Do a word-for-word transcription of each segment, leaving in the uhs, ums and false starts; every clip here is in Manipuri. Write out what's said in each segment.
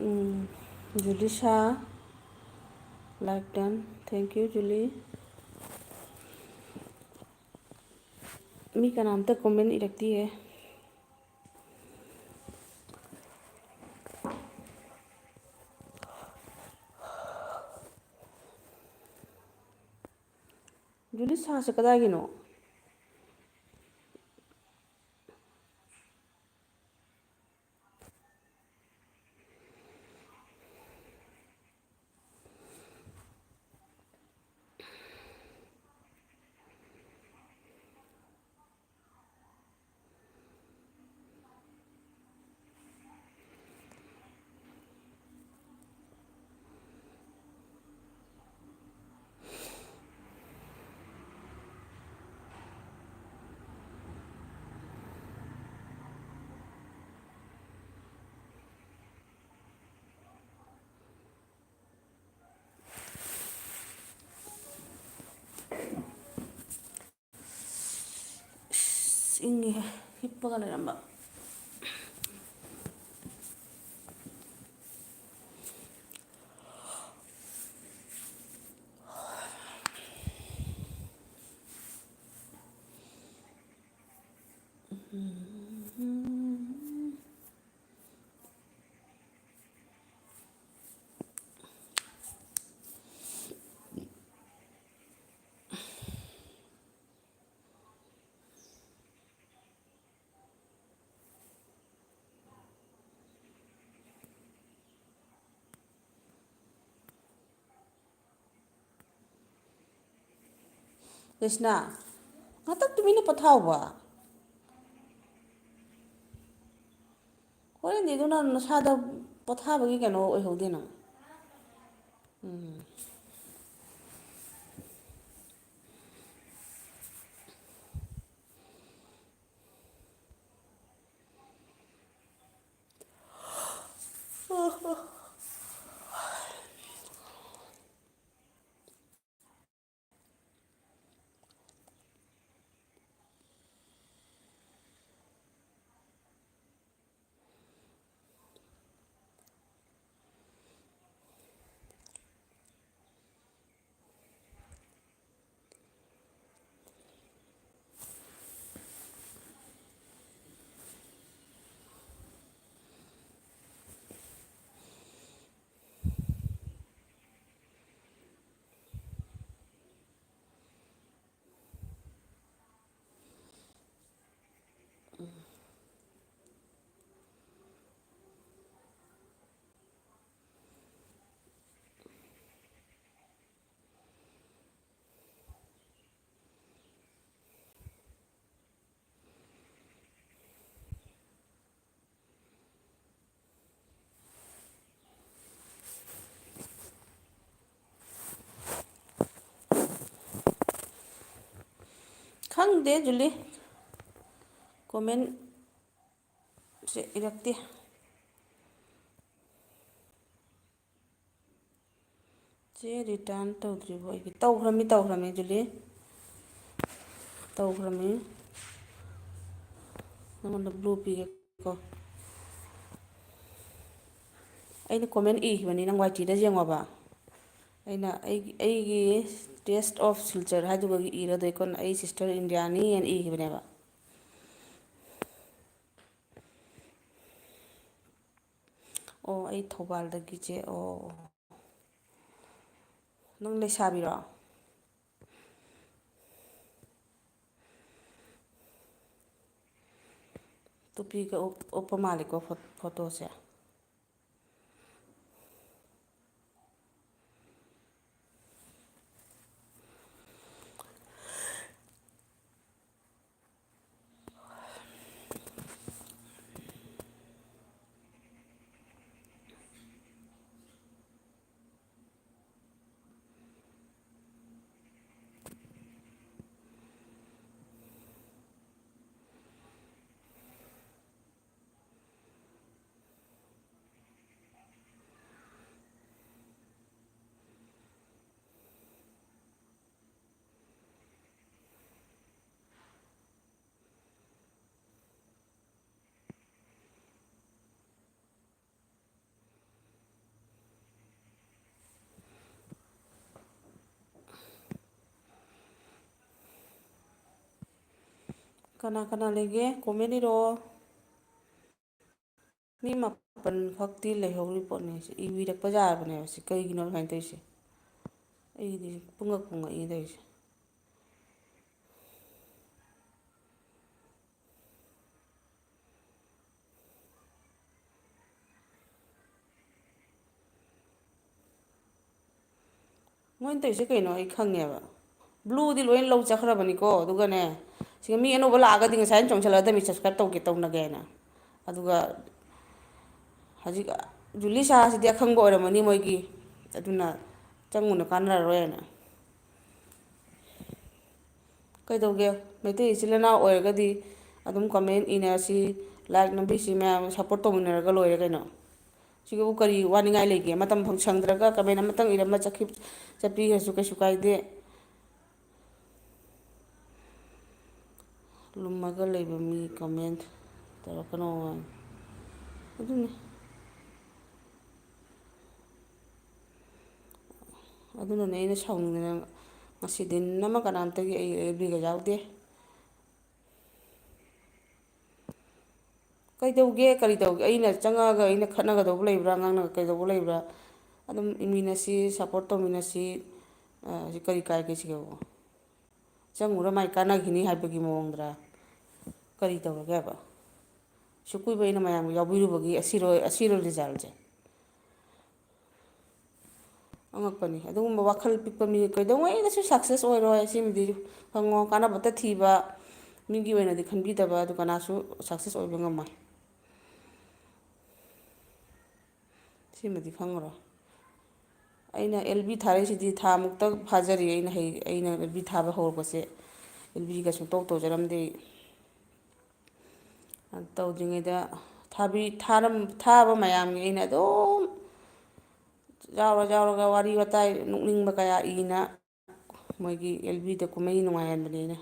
Um, ꯖꯨꯂꯤꯁꯥ, like done. Thank you, ꯖꯨꯂꯤ꯫ ꯃꯤ ꯀꯅꯥꯝꯇ comment ꯏꯔꯛꯇꯤꯌꯦ꯫ ꯖꯨꯂꯤꯁꯥꯁꯦ ꯀꯗꯥꯏꯒꯤꯅꯣ? ꯑꯁ, ꯏꯪꯉꯦꯍꯦ, ꯍꯤꯞꯄꯒ ꯂꯩꯔꯝꯕ꯫ ꯀ꯭ꯔꯤꯁꯅ, ꯉꯥꯛꯇꯪ ꯇꯨꯃꯤꯟꯅ ꯄꯣꯊꯥꯎꯕ꯫ ꯍꯣꯔꯦꯟꯗꯤ ꯑꯗꯨꯅ ꯅꯁꯥꯗ ꯄꯣꯊꯥꯕꯒꯤ ꯀꯩꯅꯣ ꯑꯣꯏꯍꯧꯗꯦ ꯅꯪ꯫ ꯎꯝ꯫ ꯈꯪꯗꯦ, ꯖꯨꯂꯤ꯫ Comment ꯁꯦ ꯏꯔꯛꯇꯦ꯫ ꯆꯦ return ꯇꯧꯗ꯭ꯔꯤꯕꯣ ꯑꯩꯒꯤ? ꯇꯧꯈ꯭ꯔꯃꯤ, ꯇꯧꯈ꯭ꯔꯃꯤ, ꯖꯨꯂꯤ꯫ ꯇꯧꯈ꯭ꯔꯃꯤ꯫ ꯅꯉꯣꯟꯗ blue ꯄꯤꯒꯦꯀꯣ꯫ ꯑꯩꯅ comment ꯏꯈꯤꯕꯅꯤ, ꯅꯪ ꯋꯥꯏ ꯇꯤꯗ ꯌꯦꯡꯉꯣꯕ꯫ ꯑꯩꯅ ꯑꯩꯒꯤ, ꯑꯩꯒꯤ Taste of Silchar ꯍꯥꯏꯗꯨꯒ ꯏꯔꯗꯣꯏꯀꯣ, ꯑꯩ sister Indiaꯅꯤ ꯍꯥꯏꯅ ꯏꯈꯤꯕꯅꯦꯕ꯫ ꯑꯣ, ꯑꯩ ꯊꯧꯕꯥꯜꯗꯒꯤ ꯆꯦ꯫ ꯑꯣ, ꯑꯣ꯫ ꯅꯪ ꯂꯩꯁꯥꯕꯤꯔꯣ? ꯇꯨꯄꯤꯒ ꯎꯞ-, ꯎꯞꯄ ꯃꯥꯜꯂꯤꯀꯣ ꯐꯣ-, photoꯁꯦ꯫ ꯀꯅꯥ ꯀꯅꯥ ꯂꯩꯒꯦ? Comment ꯏꯔꯛꯑꯣ꯫ ꯃꯤ ꯃꯥꯄꯟ ꯈꯛꯇꯤ ꯂꯩꯍꯧꯔꯤ ꯄꯣꯠꯅꯤ꯫ ꯁꯤ ꯏꯕꯤꯔꯛꯄ ꯌꯥꯔꯕꯅꯦꯕ꯫ ꯁꯤ ꯀꯩꯒꯤꯅꯣ ꯑꯗꯨꯃꯥꯏꯅ ꯇꯧꯔꯤꯁꯦ? ꯑꯩꯒꯤꯗꯤ ꯄꯨꯡꯉꯛ ꯄꯨꯡꯉꯛꯏ ꯇꯧꯔꯤꯁꯦ꯫ ꯃꯣꯏꯅ ꯇꯧꯔꯤꯁꯦ ꯀꯩꯅꯣ ꯑꯩ ꯈꯪꯉꯦꯕ꯫ Blueꯗꯤ ꯂꯣꯏ ꯂꯧ ꯆꯠꯈ꯭ꯔꯕꯅꯤꯀꯣ꯫ ꯑꯗꯨꯒꯅꯦ, ꯁꯤꯒ ꯃꯤ ꯑꯅꯧꯕ ꯂꯥꯛꯑꯒꯗꯤ ꯉꯁꯥꯏꯅ ꯆꯣꯡꯁꯤꯜꯂꯛꯑꯗꯕꯅꯤ, subscribe ꯇꯧꯒꯦ ꯇꯧꯅꯒꯦꯅ꯫ ꯑꯗꯨꯒ ꯍꯧꯖꯤꯛ ꯖꯨꯂꯤꯁꯥꯁꯤꯗꯤ ꯑꯈꯪꯕ ꯑꯣꯏꯔꯝꯃꯅꯤ ꯃꯣꯏꯒꯤ, ꯑꯗꯨꯅ ꯆꯪꯉꯨꯅꯨ, ꯀꯥꯟꯅꯔꯔꯣꯏꯅ꯫ ꯀꯩꯗꯧꯒꯦ? ꯃꯩꯇꯩ ꯏꯆꯤꯜ ꯏꯅꯥꯎ ꯑꯣꯏꯔꯒꯗꯤ ꯑꯗꯨꯝ comment ꯏꯅꯔꯁꯤ, like ꯅꯝꯕꯤꯁꯤ, ꯃꯌꯥꯝ support ꯇꯧꯃꯤꯟꯅꯔꯒ ꯂꯣꯏꯔꯦ ꯀꯩꯅꯣ꯫ ꯁꯤꯒꯕꯨ ꯀꯔꯤ ꯋꯥꯅꯤꯡꯉꯥꯏ ꯂꯩꯒꯦ? ꯃꯇꯝ ꯐꯪ-, ꯁꯪꯗ꯭ꯔꯒ comment ꯑꯃꯇꯪ ꯏꯔꯝꯃ ꯆꯠꯈꯤ-, ꯆꯠꯄꯤꯈ꯭ꯔꯁꯨ ꯀꯩꯁꯨ ꯀꯥꯏꯗꯦ꯫ ꯂꯨꯝꯃꯒ ꯂꯩꯕ ꯃꯤ comment ꯇꯧꯔꯛꯀꯅꯣ꯫ ꯑꯗꯨꯅꯤ꯫ ꯑꯗꯨꯅꯅꯦ ꯑꯩꯅ ꯁꯥꯎꯅꯤꯡꯗꯅ ꯉꯁꯤ ꯗꯤꯟ ꯑꯃ ꯀꯅꯥꯝꯇꯒꯤ ꯑꯩ ꯑꯦꯜ ꯕꯤꯒ ꯌꯥꯎꯗꯦ꯫ ꯀꯩꯗꯧꯒꯦ, ꯀꯔꯤ ꯇꯧꯒꯦ? ꯑꯩꯅ ꯆꯪꯉꯛꯑꯒ ꯑꯩꯅ ꯈꯠꯅꯒꯗꯧꯕ ꯂꯩꯕ꯭ꯔꯥ? ꯉꯥꯡꯅ ꯀꯩꯗꯧꯕ ꯂꯩꯕ꯭ꯔꯥ? ꯑꯗꯨꯝ ꯏꯃꯤꯟꯅꯁꯤ, support ꯇꯧꯃꯤꯟꯅꯁꯤ꯫ ꯑ, ꯁꯤ ꯀꯔꯤ ꯀꯥꯏꯒꯦ ꯁꯤꯒꯕꯨ? ꯆꯪꯉꯨꯔ ꯃꯥꯏ ꯀꯥꯟꯅꯈꯤꯅꯤ ꯍꯥꯏꯕꯒꯤ ꯃꯑꯣꯡꯗꯔ? ꯀꯔꯤ ꯇꯧꯔꯒꯦ ꯍꯥꯏꯕ? ꯁꯨꯛ ꯀꯨꯏꯕ ꯑꯩꯅ ꯃꯌꯥꯝꯒꯤ ꯌꯥꯎꯕꯤꯔꯨꯕꯒꯤ ꯑꯁꯤꯔꯣ-, ꯑꯁꯤꯔꯣ result ꯁꯦ? ꯑꯉꯛꯄꯅꯤ꯫ ꯑꯗꯨꯒꯨꯝꯕ ꯋꯥꯈꯜ ꯄꯤꯛꯄ ꯃꯤ ꯀꯩꯗꯧꯉꯩꯗꯁꯨ success ꯑꯣꯏꯔꯣꯏ꯫ ꯁꯤꯃꯗꯤ ꯈꯪꯉꯣ꯫ ꯀꯥꯟꯅꯕꯇ ꯊꯤꯕ, ꯃꯤꯒꯤ ꯑꯣꯏꯅꯗꯤ ꯈꯟꯕꯤꯗꯕ, ꯑꯗꯨ ꯀꯅꯥꯁꯨ success ꯑꯣꯏꯕ ꯉꯝꯃꯣꯏ꯫ ꯁꯤꯃꯗꯤ ꯈꯪꯉꯨꯔꯣ꯫ ꯑꯩꯅ ꯑꯦꯜ ꯕꯤ ꯊꯥꯔꯛꯏꯁꯤꯗꯤ ꯊꯥ ꯃꯨꯛꯇ ꯐꯥꯖꯔꯤ꯫ ꯑꯩꯅ ꯍꯩ-, ꯑꯩꯅ ꯑꯦꯜ ꯕꯤ ꯊꯥꯕ ꯍꯧꯔꯛꯄꯁꯦ꯫ ꯑꯦꯜ ꯕꯤꯒ ꯁꯨꯡꯇꯧ ꯇꯧꯖꯔꯝꯗꯦ꯫ ꯇꯧꯗ꯭ꯔꯤꯉꯩꯗ ꯊꯥꯕꯤ-, ꯊꯥꯔꯝ-, ꯊꯥꯕ ꯃꯌꯥꯝꯒꯤ ꯑꯩꯅ ꯑꯗꯨꯝ ꯌꯥꯎꯔ ꯌꯥꯎꯔꯒ ꯋꯥꯔꯤ ꯋꯥꯇꯥꯏ ꯅꯣꯛꯅꯤꯡꯕ ꯀꯌꯥ ꯏꯅ ꯃꯣꯏꯒꯤ ꯑꯦꯜ ꯕꯤꯗ ꯀꯨꯝꯍꯩ ꯅꯨꯡꯉꯥꯏꯍꯟꯕꯅꯦ ꯑꯩꯅ꯫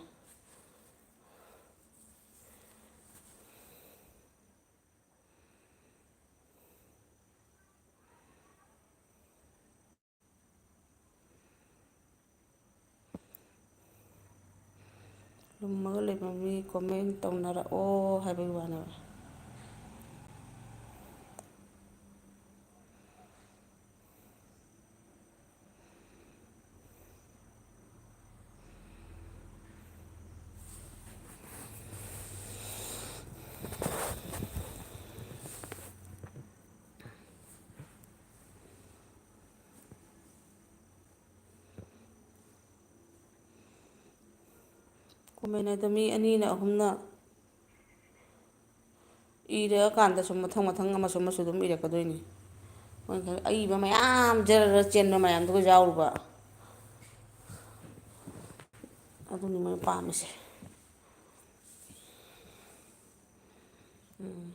ꯂꯨꯝꯃꯒ ꯂꯩꯕ ꯃꯤ comment ꯇꯧꯅꯔꯛꯑꯣ ꯍꯥꯏꯕꯒꯤ ꯋꯥꯅꯦꯕ꯫ Comment ꯑꯗ ꯃꯤ ꯑꯅꯤꯅ ꯑꯍꯨꯝꯅ ꯏꯔꯛꯑꯀꯥꯟꯗ ꯁꯨꯝ ꯃꯊꯪ ꯃꯊꯪ ꯑꯃꯁꯨ ꯑꯃꯁꯨ ꯑꯗꯨꯝ ꯏꯔꯛꯀꯗꯣꯏꯅꯤ꯫ ꯃꯣꯏꯅ ꯈꯔ ꯑꯏꯕ ꯃꯌꯥꯝ ꯖꯔ ꯖꯔ ꯆꯦꯟꯕ ꯃꯌꯥꯝꯗꯨꯒ ꯌꯥꯎꯔꯨꯕ꯫ ꯑꯗꯨꯅꯤ ꯃꯣꯏꯅ ꯄꯥꯝꯃꯤꯁꯦ꯫ ꯎꯝ꯫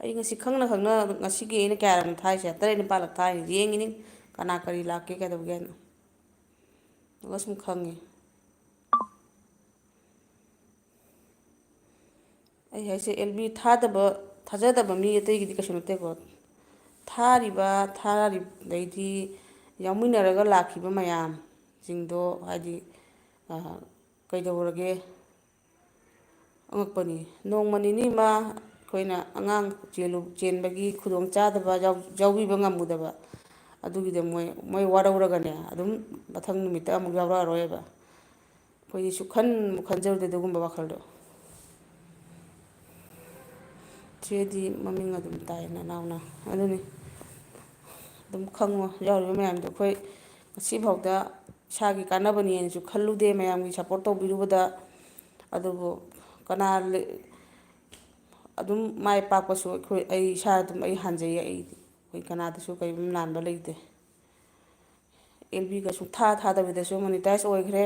ꯑꯩ ꯉꯁꯤ ꯈꯪꯅ ꯈꯪꯅ, ꯉꯁꯤꯒꯤ ꯑꯩꯅ ꯀꯌꯥꯔꯛꯅꯣ ꯊꯥꯔꯤꯁꯦ? ꯇꯔꯦꯠ ꯅꯤꯄꯥꯜꯂꯛ ꯊꯥꯔꯤꯅꯦ꯫ ꯌꯦꯡꯉꯤꯅꯤ ꯀꯅꯥ ꯀꯔꯤ ꯂꯥꯛꯀꯦ, ꯀꯩꯗꯧꯒꯦ ꯍꯥꯏꯅ꯫ ꯑꯗꯨꯒ ꯁꯨꯝ ꯈꯪꯉꯤ꯫ ꯑꯩ ꯍꯥꯏꯁꯦ, ꯑꯦꯜ ꯕꯤ ꯊꯥꯗꯕ, ꯊꯥꯖꯗꯕ ꯃꯤ ꯑꯇꯩꯒꯤꯗꯤ ꯀꯩꯁꯨ ꯅꯠꯇꯦꯀꯣ꯫ ꯊꯥꯔꯤꯕ, ꯊꯥꯔꯤꯕꯗꯩꯗꯤ ꯌꯥꯎꯃꯤꯟꯅꯔꯒ ꯂꯥꯛꯈꯤꯕ ꯃꯌꯥꯝꯁꯤꯡꯗꯣ, ꯍꯥꯏꯗꯤ, ꯑ, ꯀꯩꯗꯧꯔꯒꯦ? ꯑꯉꯛꯄꯅꯤ꯫ ꯅꯣꯡꯃ ꯅꯤꯅꯤ ꯑꯃ ꯑꯩꯈꯣꯏꯅ ꯑꯉꯥꯡ ꯆꯦꯜꯂꯨ-, ꯆꯦꯟꯕꯒꯤ ꯈꯨꯗꯣꯡꯆꯥꯗꯕ ꯌꯥꯎ-, ꯌꯥꯎꯕꯤꯕ ꯉꯝꯃꯨꯗꯕ, ꯑꯗꯨꯒꯤꯗ ꯃꯣꯏ, ꯃꯣꯏ ꯋꯥꯔꯧꯔꯒꯅꯦ, ꯑꯗꯨꯝ ꯃꯊꯪ ꯅꯨꯃꯤꯠꯇ ꯑꯃꯨꯛ ꯌꯥꯎꯔꯛꯑꯔꯣꯏꯕ꯫ ꯑꯩꯈꯣꯏꯗꯤ ꯁꯨꯛꯈꯟ ꯈꯟꯖꯔꯨꯗꯦ ꯑꯗꯨꯒꯨꯝꯕ ꯋꯥꯈꯜꯗꯣ꯫ ꯆꯦꯗꯤ ꯃꯃꯤꯡ ꯑꯗꯨꯝ ꯇꯥꯏ, ꯅꯅꯥꯎꯅ꯫ ꯑꯗꯨꯅꯤ꯫ ꯑꯗꯨꯝ ꯈꯪꯉꯣ, ꯌꯥꯎꯔꯤꯕ ꯃꯌꯥꯝꯗꯣ꯫ ꯑꯩꯈꯣꯏ ꯉꯁꯤꯐꯥꯎꯗ ꯏꯁꯥꯒꯤ ꯀꯥꯟꯅꯕꯅꯦꯅꯁꯨ ꯈꯜꯂꯨꯗꯦ, ꯃꯌꯥꯝꯒꯤ ꯁꯞꯄꯣꯔꯠ ꯇꯧꯕꯤꯔꯨꯕꯗ꯫ ꯑꯗꯨꯕꯨ ꯀꯅꯥ ꯂꯩ-, ꯑꯗꯨꯝ ꯃꯥꯏ ꯄꯥꯛꯄꯁꯨ ꯑꯩꯈꯣꯏ, ꯑꯩ ꯏꯁꯥ ꯑꯗꯨꯝ ꯑꯩ ꯍꯟꯖꯩꯌꯦ꯫ ꯑꯩꯗꯤ ꯑꯩꯈꯣꯏ ꯀꯅꯥꯗꯁꯨ ꯀꯔꯤꯒꯨꯝꯕ ꯂꯥꯟꯕ ꯂꯩꯇꯦ꯫ ꯑꯦꯜ ꯕꯤꯒ ꯁꯨꯡꯊꯥ ꯊꯥꯗꯕꯤꯗꯁꯨ ꯃꯣꯅꯤꯇꯥꯏꯖ ꯑꯣꯏꯈ꯭ꯔꯦ꯫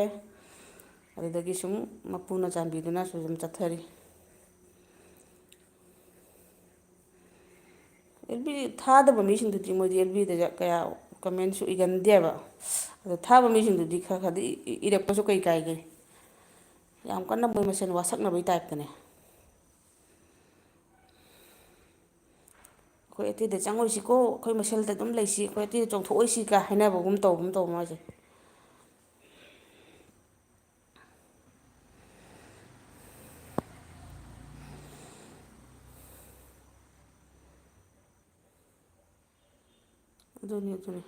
ꯑꯗꯨꯗꯒꯤ ꯁꯨꯝ ꯃꯄꯨꯅ ꯆꯥꯟꯕꯤꯗꯨꯅꯁꯨ ꯑꯗꯨꯝ ꯆꯠꯊꯔꯤ꯫ ꯑꯦꯜ ꯕꯤ ꯊꯥꯗꯕ ꯃꯤꯁꯤꯡꯗꯨꯗꯤ ꯃꯣꯏꯗꯤ ꯑꯦꯜ ꯕꯤꯗ ꯀꯌꯥ ꯀꯃꯦꯟꯁꯨ ꯏꯒꯟꯗꯦꯕ꯫ ꯑꯗꯣ ꯊꯥꯕ ꯃꯤꯁꯤꯡꯗꯨꯗꯤ ꯈꯔ ꯈꯔꯗꯤ ꯏ-, ꯏ-, ꯏꯔꯛꯄꯁꯨ ꯀꯩ ꯀꯥꯏꯒꯦ? ꯌꯥꯝ ꯀꯟꯅ ꯃꯣꯏ ꯃꯁꯦꯟ ꯋꯥꯁꯛꯅꯕꯩ ꯇꯥꯏꯞꯇꯅꯦ꯫ "ꯑꯩꯈꯣꯏ ꯑꯇꯩꯗ ꯆꯪꯉꯣꯏꯁꯤꯀꯣ, ꯑꯩꯈꯣꯏ ꯃꯁꯦꯜꯗ ꯑꯗꯨꯝ ꯂꯩꯁꯤ, ꯑꯩꯈꯣꯏ ꯑꯇꯩꯗ ꯆꯣꯡꯊꯣꯛꯑꯣꯏꯁꯤꯒ" ꯍꯥꯏꯅꯕꯒꯨꯝ ꯇꯧꯕꯒꯨꯝ ꯇꯧꯕ ꯃꯥꯁꯦ꯫ ꯑꯗꯨꯅꯤ, ꯑꯗꯨꯅꯤ꯫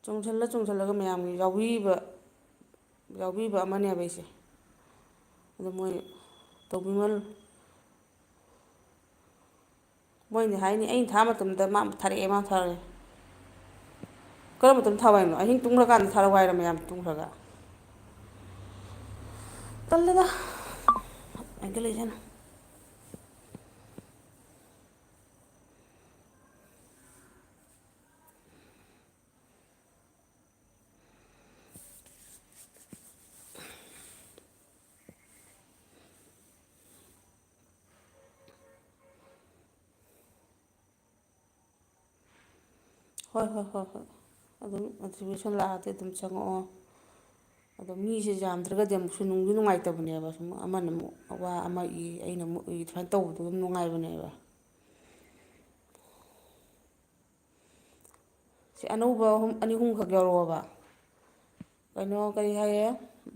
ꯆꯣꯡꯁꯤꯜꯂ ꯆꯣꯡꯁꯤꯜꯂꯒ ꯃꯌꯥꯝꯒꯤ ꯌꯥꯎꯕꯤꯕ, ꯌꯥꯎꯕꯤꯕ ꯑꯃꯅꯦꯕ ꯑꯩꯁꯦ꯫ ꯑꯗꯣ ꯃꯣꯏ ꯇꯧꯕꯤꯃꯜ-, ꯃꯣꯏꯅ ꯍꯥꯏꯅꯤ, "ꯑꯩꯅ ꯊꯥ ꯃꯇꯝꯗ ꯃꯥ ꯊꯥꯔꯛꯑꯦ, ꯃꯥ ꯊꯥꯔꯛꯑꯦ"꯫ ꯀꯔꯝꯕ ꯃꯇꯝꯗ ꯊꯥꯎ ꯍꯥꯏꯅꯣ? ꯑꯍꯤꯡ ꯇꯨꯝꯈ꯭ꯔꯀꯥꯟꯗ ꯊꯥꯔꯛꯎ ꯍꯥꯏꯔꯣ, ꯃꯌꯥꯝ ꯇꯨꯝꯈ꯭ꯔꯒ? ꯇꯜꯂꯦꯗ꯫ ꯍꯥꯏꯗ ꯂꯩꯖꯅꯨ꯫ ꯍꯣꯏ, ꯍꯣꯏ, ꯍꯣꯏ, ꯍꯣꯏ꯫ ꯑꯗꯨꯝ notification ꯂꯥꯛꯑꯗꯤ ꯑꯗꯨꯝ ꯆꯪꯉꯛꯑꯣ꯫ ꯑꯗꯣ ꯃꯤꯁꯦ ꯌꯥꯝꯗ꯭ꯔꯒꯗꯤ ꯑꯃꯨꯛꯁꯨ ꯅꯨꯡꯗꯤ ꯅꯨꯡꯉꯥꯏꯇꯕꯅꯦꯕ꯫ ꯁꯨꯝ ꯑꯃꯅ ꯑꯃꯨꯛ ꯋꯥ ꯑꯃ ꯏ, ꯑꯩꯅ ꯑꯃꯨꯛ ꯏ, ꯑꯗꯨꯃꯥꯏꯅ ꯇꯧꯕꯗꯣ ꯑꯗꯨꯝ ꯅꯨꯡꯉꯥꯏꯕꯅꯦꯕ꯫ ꯁꯤ ꯑꯅꯧꯕ ꯑꯍꯨꯝ, ꯑꯅꯤ ꯑꯍꯨꯝꯈꯛ ꯌꯥꯎꯔꯛꯑꯣꯕ꯫ ꯀꯩꯅꯣ, ꯀꯔꯤ ꯍꯥꯏꯌꯦ?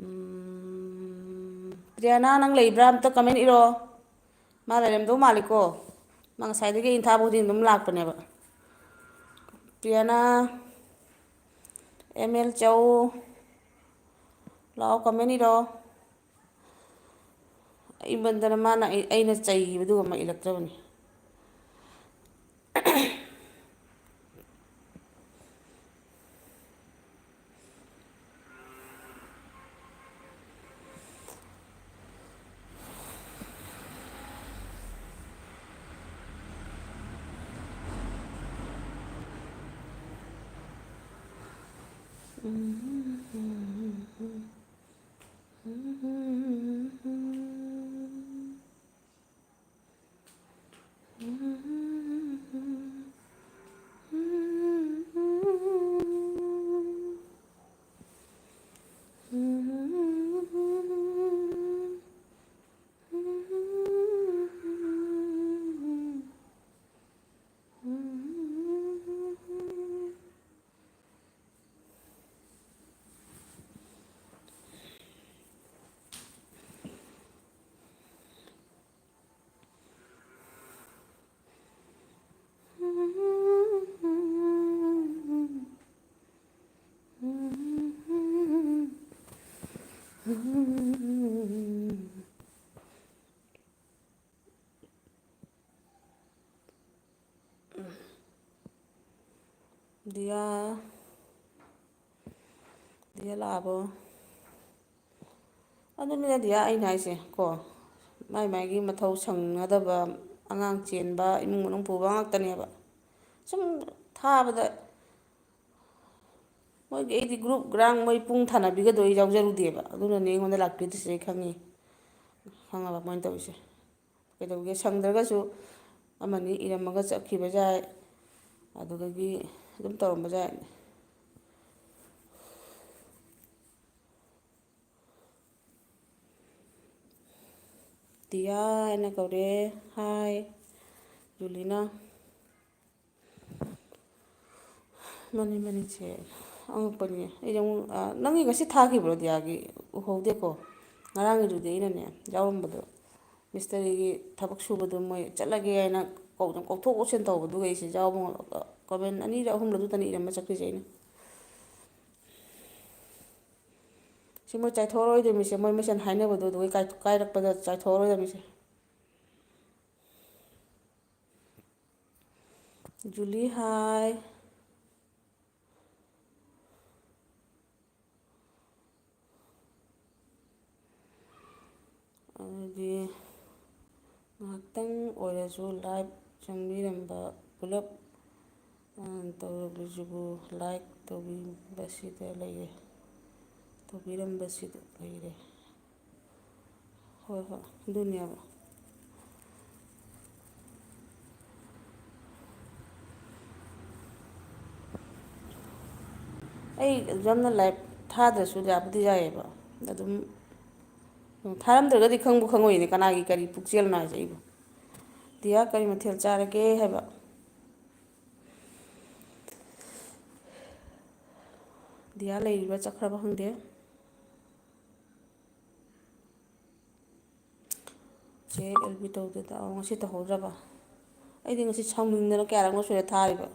ꯎꯝ, ꯄ꯭ꯔꯤꯌꯥꯅꯥ, ꯅꯪ ꯂꯩꯕ꯭ꯔꯥ? ꯑꯝꯇ comment ꯏꯔꯣ꯫ ꯃꯥ ꯂꯩꯔꯝꯗꯧ ꯃꯥꯜꯂꯤꯀꯣ꯫ ꯃꯥ ꯉꯁꯥꯏꯗꯒꯤ ꯑꯩꯅ ꯊꯥꯕ ꯈꯨꯗꯤꯡ ꯑꯗꯨꯝ ꯂꯥꯛꯄꯅꯦꯕ꯫ ꯄ꯭ꯔꯤꯌꯥꯅꯥ, ꯑꯦꯝ ꯑꯦꯜ ꯆꯧ, ꯂꯥꯛꯑꯣ, comment ꯏꯔꯣ꯫ ꯏꯃꯟꯗꯅ ꯃꯥꯅ ꯑꯩ-, ꯑꯩꯅ ꯆꯩꯈꯤꯕꯗꯨꯒ ꯑꯃ ꯏꯜꯂꯛꯇ꯭ꯔꯕꯅꯤ꯫ ꯗꯤꯌꯥ, ꯗꯤꯌꯥ ꯂꯥꯛꯑꯕꯣ? ꯑꯗꯨꯅꯤꯗ ꯗꯤꯌꯥ ꯑꯩꯅ ꯍꯥꯏꯁꯦ ꯀꯣ, ꯃꯥꯏ ꯃꯥꯏꯒꯤ ꯃꯊꯧ ꯁꯪꯅꯗꯕ, ꯑꯉꯥꯡ ꯆꯦꯟꯕ, ꯏꯃꯨꯡ ꯃꯅꯨꯡ ꯄꯨꯕ ꯉꯥꯛꯇꯅꯦꯕ꯫ ꯁꯨꯝ ꯊꯥꯕꯗ ꯃꯣꯏꯒꯤ, ꯑꯩꯗꯤ ꯒ꯭ꯔꯨꯞ ꯒ꯭ꯔꯥꯡ ꯃꯣꯏ ꯄꯨꯡ ꯊꯥꯅꯕꯤꯒꯗꯣ ꯑꯩ ꯌꯥꯎꯖꯔꯨꯗꯦꯕ꯫ ꯑꯗꯨꯅꯅꯦ ꯑꯩꯉꯣꯟꯗ ꯂꯥꯛꯄꯤꯗ꯭ꯔꯤꯁꯦ, ꯑꯩ ꯈꯪꯉꯤ꯫ ꯈꯪꯉꯕ ꯃꯣꯏꯅ ꯇꯧꯔꯤꯁꯦ? ꯀꯩꯗꯧꯒꯦ, ꯁꯪꯗ꯭ꯔꯒꯁꯨ ꯑꯃꯅꯤ ꯏꯔꯝꯃꯒ ꯆꯠꯈꯤꯕ ꯌꯥꯏ, ꯑꯗꯨꯗꯒꯤ ꯑꯗꯨꯝ ꯇꯧꯔꯝꯕ ꯌꯥꯏ꯫ ꯇꯤꯌꯥ ꯍꯥꯏꯅ ꯀꯧꯔꯦ꯫ ꯍꯥꯏ, ꯖꯨꯂꯤꯅ꯫ ꯃꯅꯤ, ꯃꯅꯤꯁꯦ ꯑꯉꯛꯄꯅꯤ꯫ ꯑꯩꯗꯤ ꯑꯃꯨꯛ, ꯑ, ꯅꯪꯒꯤ ꯉꯁꯤ ꯊꯥꯈꯤꯕ꯭ꯔꯣ ꯗꯤꯌꯥꯒꯤ? ꯎꯍꯧꯗꯦꯀꯣ꯫ ꯉꯔꯥꯡꯒꯤꯗꯨꯗꯤ ꯑꯩꯅꯅꯦ, ꯌꯥꯎꯔꯝꯕꯗꯣ, ꯃꯤꯁꯇꯔꯤꯒꯤ ꯊꯕꯛ ꯁꯨꯕꯗꯣ ꯃꯣꯏ ꯆꯠꯂꯒꯦ ꯍꯥꯏꯅ ꯀꯧ-, ꯀꯧꯊꯣꯛ ꯀꯧꯁꯤꯟ ꯇꯧꯕꯗꯨꯒ ꯑꯩꯁꯦ ꯌꯥꯎꯕ ꯉꯝ-, ꯀꯃꯦꯟ ꯑꯅꯤꯔ ꯑꯍꯨꯝꯂ ꯑꯗꯨꯇꯅꯤ ꯏꯔꯝꯕ ꯆꯠꯈ꯭ꯔꯤꯁꯦ ꯑꯩꯅ꯫ ꯁꯤ ꯃꯣꯏ ꯆꯥꯏꯊꯣꯛꯑꯔꯣꯏꯗꯣꯏꯃꯤꯁꯦ, ꯃꯣꯏ ꯃꯁꯦꯟ ꯍꯥꯏꯅꯕꯗꯣ ꯑꯗꯨꯒꯤ ꯀꯥꯏ-, ꯀꯥꯏꯔꯛꯄꯗ ꯆꯥꯏꯊꯣꯛꯑꯔꯣꯏꯗꯣꯏꯃꯤꯁꯦ꯫ ꯖꯨꯂꯤ ꯍꯥꯏ꯫ ꯑꯗꯨꯗꯤ ꯉꯥꯏꯍꯥꯛꯇꯪ ꯑꯣꯏꯔꯁꯨ ꯂꯥꯏꯚ ꯆꯪꯕꯤꯔꯝꯕ ꯄꯨꯂꯞ, ꯑ, ꯇꯧꯔꯛꯂꯤꯁꯤꯕꯨ ꯂꯥꯏꯛ ꯇꯧꯕꯤꯕꯁꯤꯗ ꯂꯩꯔꯦ, ꯇꯧꯕꯤꯔꯝꯕꯁꯤꯗ ꯂꯩꯔꯦ꯫ ꯍꯣꯏ, ꯍꯣꯏ, ꯑꯗꯨꯅꯦꯕ꯫ ꯑꯩ ꯑꯗꯨ ꯌꯥꯝꯅ ꯂꯥꯏꯚ ꯊꯥꯗ꯭ꯔꯁꯨ ꯌꯥꯕꯨꯗꯤ ꯌꯥꯏꯌꯦꯕ꯫ ꯑꯗꯨꯝ ꯊꯥꯔꯝꯗ꯭ꯔꯒꯗꯤ ꯈꯪꯕꯨ ꯈꯪꯉꯣꯏꯅꯦ, ꯀꯅꯥꯒꯤ ꯀꯔꯤ ꯄꯨꯛꯆꯦꯜꯅꯣ ꯍꯥꯏꯁꯦ ꯑꯩꯕꯨ꯫ ꯗꯤꯌꯥ, ꯀꯔꯤ ꯃꯊꯦꯜ ꯆꯥꯔꯒꯦ ꯍꯥꯏꯕ꯫ ꯗꯤꯌꯥ ꯂꯩꯔꯤꯕ꯭ꯔꯥ, ꯆꯠꯈ꯭ꯔꯕ ꯈꯪꯗꯦ꯫ ꯆꯦ ꯑꯦꯜ ꯕꯤ ꯇꯧꯗꯦꯗ꯫ ꯑꯣ, ꯉꯁꯤ ꯇꯧꯍꯧꯗ꯭ꯔꯕ? ꯑꯩꯗꯤ ꯉꯁꯤ ꯁꯥꯎꯅꯤꯡꯗꯅ ꯀꯌꯥꯔꯛꯅꯣ ꯁꯨꯔꯦ ꯊꯥꯔꯤꯕ꯫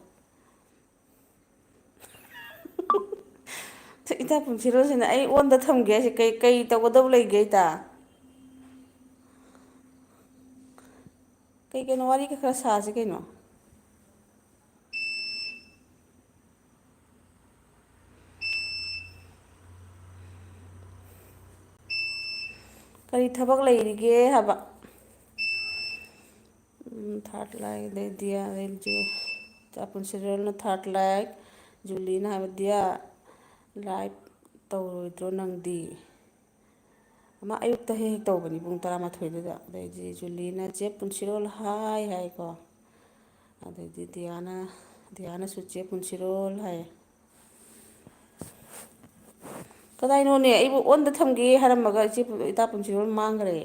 ꯏꯇꯥ ꯄꯨꯟꯁꯤꯔꯣꯁꯤꯅ ꯑꯩ ꯑꯣꯟꯗ ꯊꯝꯒꯦ ꯍꯥꯏꯁꯦ ꯀꯩ, ꯀꯩ ꯇꯧꯒꯗꯕ ꯂꯩꯒꯦ ꯏꯇꯥ? ꯀꯩ ꯀꯩꯅꯣ ꯋꯥꯔꯤ ꯈꯔ ꯈꯔ ꯁꯥꯁꯤ ꯀꯩꯅꯣ꯫ ꯀꯔꯤ ꯊꯕꯛ ꯂꯩꯔꯤꯒꯦ ꯍꯥꯏꯕ? ꯎꯝ, ꯊꯥꯔꯠ ꯂꯥꯏꯛ, ꯑꯗꯩ ꯗꯤꯌꯥ, ꯑꯗꯩ ꯖꯨ-, ꯆꯥ ꯄꯨꯟꯁꯤꯔꯣꯜꯅ ꯊꯥꯔꯠ ꯂꯥꯏꯛ, ꯖꯨꯂꯤꯅ ꯍꯥꯏꯕ, "ꯗꯤꯌꯥ, ꯂꯥꯏꯚ ꯇꯧꯔꯣꯏꯗ꯭ꯔꯣ ꯅꯪꯗꯤ?" ꯑꯃ ꯑꯌꯨꯛꯇ ꯍꯦꯛ ꯍꯦꯛ ꯇꯧꯕꯅꯤ, ꯄꯨꯡ ꯇꯔꯥꯃꯥꯊꯣꯏꯗꯨꯗ꯫ ꯑꯗꯩꯗꯤ ꯖꯨꯂꯤꯅ, "ꯆꯦ ꯄꯨꯟꯁꯤꯔꯣꯜ ꯍꯥꯏ" ꯍꯥꯏꯀꯣ꯫ ꯑꯗꯩꯗꯤ ꯗꯤꯌꯥꯅ, ꯗꯤꯌꯥꯅꯁꯨ, "ꯆꯦ ꯄꯨꯟꯁꯤꯔꯣꯜ" ꯍꯥꯏ꯫ ꯀꯗꯥꯏꯅꯣꯅꯦ? ꯑꯩꯕꯨ ꯑꯣꯟꯗ ꯊꯝꯒꯦ ꯍꯥꯏꯔꯝꯃꯒ ꯏꯆꯦ ꯄꯨ-, ꯏꯇꯥ ꯄꯨꯟꯁꯤꯔꯣꯜ ꯃꯥꯡꯈ꯭ꯔꯦ꯫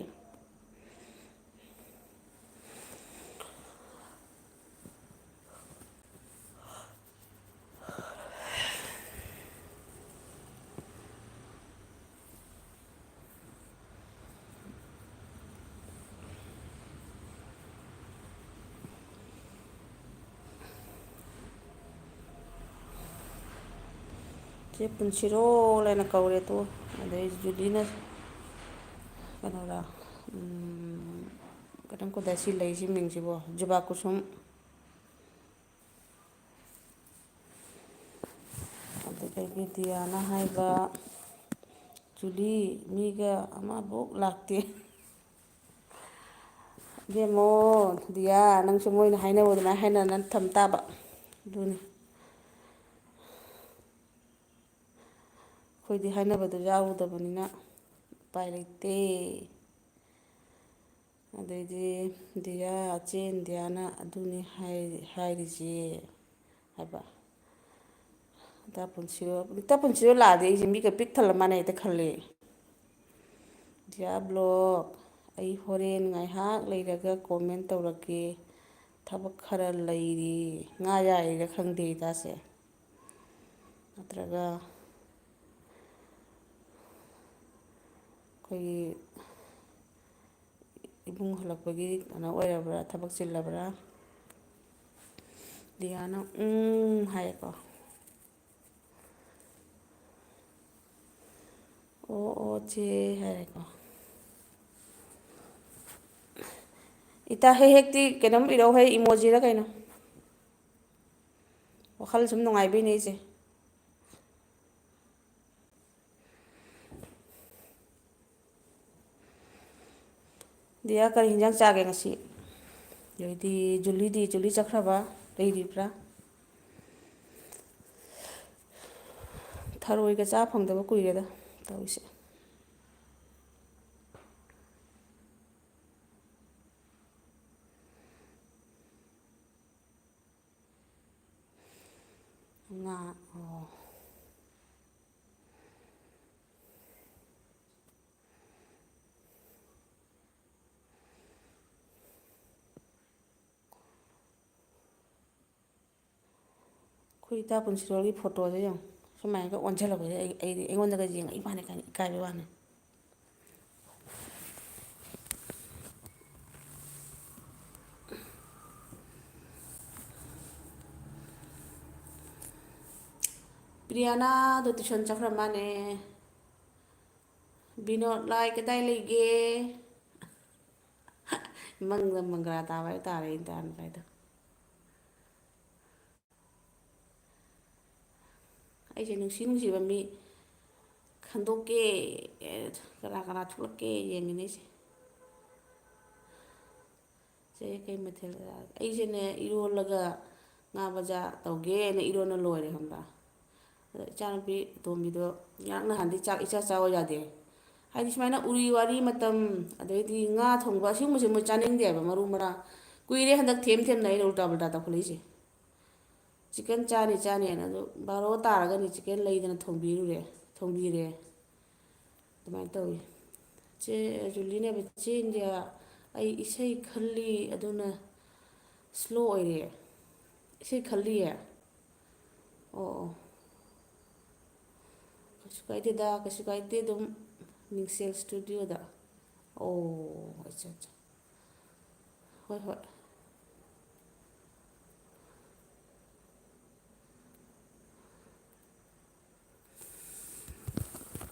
ꯆꯦ ꯄꯨꯟꯁꯤꯔꯣꯜ ꯍꯥꯏꯅ ꯀꯧꯔꯦ ꯇꯣ꯫ ꯑꯗꯩ ꯖꯨꯂꯤꯅ ꯀꯩꯅꯣꯔꯥ, ꯎꯝ, ꯀꯔꯝ ꯀꯗꯥꯏ ꯁꯤ ꯂꯩꯁꯤ ꯃꯤꯡꯁꯤꯕꯣ? ꯖꯨꯕꯥ ꯀꯨꯁꯨꯝ꯫ ꯑꯗꯨꯗꯒꯤ ꯗꯤꯌꯥꯅ ꯍꯥꯏꯕ, "ꯖꯨꯂꯤ, ꯃꯤꯒ ꯑꯃꯕꯨꯛ ꯂꯥꯛꯇꯦ꯫" ꯏꯕꯦꯝꯃꯣ, ꯗꯤꯌꯥ, ꯅꯪꯁꯨ ꯃꯣꯏꯅ ꯍꯥꯏꯅꯕ ꯑꯗꯨꯃꯥꯏꯅ ꯍꯥꯏꯅꯅ ꯊꯝ ꯇꯥꯕ꯫ ꯑꯗꯨꯅꯤ꯫ ꯑꯩꯈꯣꯏꯗꯤ ꯍꯥꯏꯅꯕꯗꯣ ꯌꯥꯎꯔꯨꯗꯕꯅꯤꯅ ꯎꯄꯥꯏ ꯂꯩꯇꯦ꯫ ꯑꯗꯩꯗꯤ ꯗꯤꯌꯥ, ꯆꯦ ꯏꯟꯗꯤꯌꯥꯅ ꯑꯗꯨꯅꯤ ꯍꯥꯏ-, ꯍꯥꯏꯔꯤꯁꯦ ꯍꯥꯏꯕ꯫ ꯏꯇꯥ ꯄꯨꯟꯁꯤꯔꯣ-, ꯏꯇꯥ ꯄꯨꯟꯁꯤꯔꯣ ꯂꯥꯛꯑꯗꯤ ꯑꯩꯁꯦ ꯃꯤꯒ ꯄꯤꯛ ꯊꯜꯂ ꯃꯥꯟꯅꯩ ꯍꯦꯛꯇ ꯈꯜꯂꯦ꯫ ꯗꯤꯌꯥ ꯕ꯭ꯂꯣꯛ, ꯑꯩ ꯍꯣꯔꯦꯟ ꯉꯥꯏꯍꯥꯛ ꯂꯩꯔꯒ ꯀꯣꯃꯦꯟ ꯇꯧꯔꯛꯀꯦ꯫ ꯊꯕꯛ ꯈꯔ ꯂꯩꯔꯤ꯫ ꯉꯥ ꯌꯥꯏꯔꯤꯔ ꯈꯪꯗꯦ ꯏꯇꯥꯁꯦ꯫ ꯅꯠꯇ꯭ꯔꯒ ꯑꯩꯈꯣꯏꯒꯤ ꯏꯕꯨꯡ ꯍꯜꯂꯛꯄꯒꯤ ꯀꯩꯅꯣ ꯑꯣꯏꯔꯕ꯭ꯔꯥ, ꯊꯕꯛ ꯆꯤꯜꯂꯕ꯭ꯔꯥ? ꯗꯤꯌꯥꯅ "ꯎꯝ" ꯍꯥꯏꯌꯦꯀꯣ꯫ "ꯑꯣ, ꯑꯣ, ꯆꯦ" ꯍꯥꯏꯔꯦꯀꯣ꯫ ꯏꯇꯥ, ꯍꯦꯛ ꯍꯦꯛꯇꯤ ꯀꯩꯅꯣꯝ ꯏꯔꯧ ꯍꯦ, ꯏꯃꯣꯖꯤꯔ ꯀꯩꯅꯣ꯫ ꯋꯥꯈꯜ ꯁꯨꯝ ꯅꯨꯡꯉꯥꯏꯕꯩꯅꯦ ꯑꯩꯁꯦ꯫ ꯗꯤꯌꯥ, ꯀꯔꯤ ꯍꯤꯟꯖꯥꯡ ꯆꯥꯒꯦ ꯉꯁꯤ? ꯑꯗꯩꯗꯤ ꯖꯨꯂꯤꯗꯤ, ꯖꯨꯂꯤ ꯆꯠꯈ꯭ꯔꯕ? ꯂꯩꯔꯤꯕ꯭ꯔꯥ? ꯊꯔꯣꯏꯒ ꯆꯥ ꯐꯪꯗꯕ ꯀꯨꯏꯔꯦꯗ ꯇꯧꯔꯤꯁꯦ꯫ ꯉꯥ, ꯑꯣ꯫ ꯑꯩꯈꯣꯏ ꯏꯇꯥ ꯄꯨꯟꯁꯤꯔꯣꯜꯒꯤ ꯐꯣꯇꯣꯁꯦ ꯌꯦꯡꯉꯨ꯫ ꯁꯨꯃꯥꯏꯅꯒ ꯑꯣꯟꯁꯤꯜꯂꯛꯄꯁꯦ ꯑꯩ, ꯑꯩꯗꯤ ꯑꯩꯉꯣꯟꯗꯒ ꯌꯦꯡꯉꯛꯏ ꯃꯥꯅꯦ ꯀꯥꯏꯅ ꯏꯀꯥꯏꯕꯩ ꯋꯥꯅꯦ꯫ ꯄ꯭ꯔꯤꯌꯥꯅꯥꯗꯣ ꯇꯨꯏꯁꯟ ꯆꯠꯈ꯭ꯔ ꯃꯥꯅꯦ꯫ ꯕꯤꯅꯣꯗ ꯂꯥꯏ ꯀꯗꯥꯏ ꯂꯩꯒꯦ? ꯃꯪꯗ ꯃꯪꯒ꯭ꯔꯥ ꯇꯥꯕ ꯍꯥꯏ ꯇꯥꯔꯦ, ꯑꯩꯅ ꯇꯥꯔꯝꯗꯥꯏꯗꯣ꯫ ꯑꯩꯁꯦ ꯅꯨꯡꯁꯤ ꯅꯨꯡꯁꯤꯕ ꯃꯤ ꯈꯟꯗꯣꯛꯀꯦ, ꯀꯅꯥ ꯀꯅꯥ ꯊꯣꯛꯂꯛꯀꯦ ꯌꯦꯡꯉꯤꯅꯦ ꯑꯩꯁꯦ꯫ ꯁꯦ ꯀꯩ ꯃꯊꯦꯜ? ꯑꯩꯁꯦꯅꯦ ꯏꯔꯣꯜꯂꯒ ꯉꯥ ꯕꯖꯥ ꯇꯧꯒꯦꯅ ꯏꯔꯣꯟꯅ ꯂꯣꯏꯔꯦ ꯈꯪꯕ꯭ꯔꯥ? ꯑꯗꯣ ꯏꯆꯥꯅꯨꯄꯤ ꯑꯇꯣꯝꯕꯤꯗꯣ ꯉꯔꯥꯡ ꯅꯍꯥꯟꯗꯤ ꯆꯥꯛ ꯏꯆꯥ ꯆꯥꯎ ꯌꯥꯗꯦ꯫ ꯍꯥꯏꯗꯤ ꯁꯨꯃꯥꯏꯅ ꯎꯔꯤ ꯋꯥꯔꯤ ꯃꯇꯝ, ꯑꯗꯩꯗꯤ ꯉꯥ ꯊꯣꯡꯕ ꯑꯁꯤꯒꯨꯝꯕꯁꯦ ꯃꯣꯏ ꯆꯥꯅꯤꯡꯗꯦ ꯍꯥꯏꯕ, ꯃꯔꯨ ꯃꯔꯥꯡ꯫ ꯀꯨꯏꯔꯦ ꯍꯟꯗꯛ ꯊꯦꯝ ꯊꯦꯝꯅ ꯑꯩꯅ ꯎꯜꯇꯥ ꯄꯨꯜꯇꯥ ꯇꯧꯈꯠꯂꯛꯏꯁꯦ꯫ ꯆꯤꯛꯀꯟ ꯆꯥꯅꯤ ꯆꯥꯅꯤꯅ꯫ ꯑꯗꯨ ꯕꯥꯔꯣ ꯇꯥꯔꯒꯅꯤ ꯆꯤꯛꯀꯟ ꯂꯩꯗꯅ ꯊꯣꯡꯕꯤꯔꯨꯔꯦ, ꯊꯣꯡꯕꯤꯔꯦ꯫ ꯑꯗꯨꯃꯥꯏꯅ ꯇꯧꯋꯤ꯫ ꯆꯦ ꯖꯨꯂꯤꯅꯦꯕ, "ꯆꯦ ꯏꯟꯗꯤꯌꯥ, ꯑꯩ ꯏꯁꯩ ꯈꯜꯂꯤ, ꯑꯗꯨꯅ ꯁ꯭ꯂꯣ ꯑꯣꯏꯔꯦ꯫" ꯏꯁꯩ ꯈꯜꯂꯤꯌꯦ? ꯑꯣ, ꯑꯣ꯫ ꯀꯩꯁꯨ ꯀꯥꯏꯗꯦꯗ, ꯀꯩꯁꯨ ꯀꯥꯏꯗꯦ, ꯑꯗꯨꯝ ꯃꯤꯡꯁꯦꯜ ꯁ꯭ꯇꯨꯗꯤꯑꯣꯗ꯫ ꯑꯣ, ꯑꯠꯆꯥ, ꯑꯠꯆꯥ꯫ ꯍꯣꯏ, ꯍꯣꯏ꯫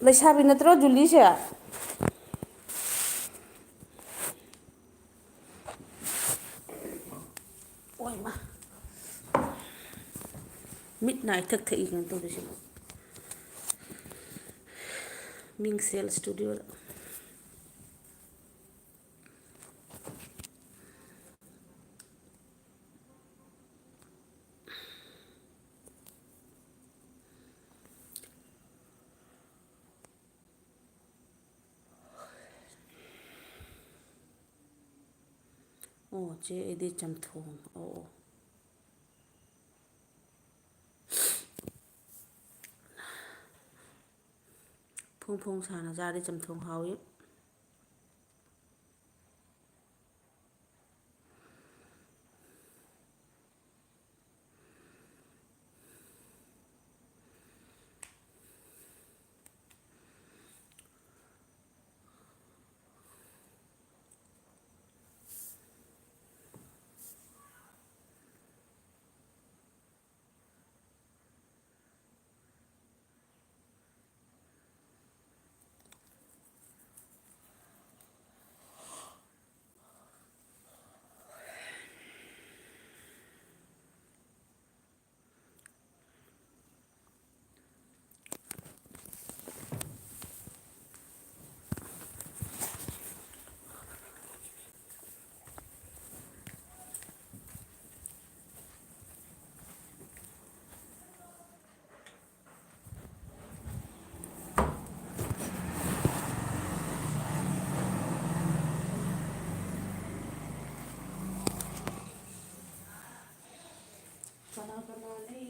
ꯂꯩꯁꯥꯕꯤ ꯅꯠꯇ꯭ꯔꯣ ꯖꯨꯂꯤꯁꯦ? ꯑꯣꯏꯃ꯫ ꯃꯤꯠ ꯅꯥ ꯏꯊꯛ ꯊꯛꯏ ꯀꯩꯅꯣ ꯇꯧꯗꯣꯏꯁꯤꯕꯣ꯫ ꯃꯤꯡꯁꯦꯜ ꯁ꯭ꯇꯨꯗꯤꯑꯣꯗ꯫ ꯑꯣ ꯆꯦ, ꯑꯩꯗꯤ ꯆꯝꯊꯣꯡ꯫ ꯑꯣ ꯑꯣ꯫ ꯐꯣꯡ ꯐꯣꯡ ꯁꯥꯅ ꯆꯥꯔꯗꯤ ꯆꯝꯊꯣꯡ ꯍꯥꯎꯏ꯫ ꯀꯅꯥ ꯀꯅꯥ ꯂꯩ?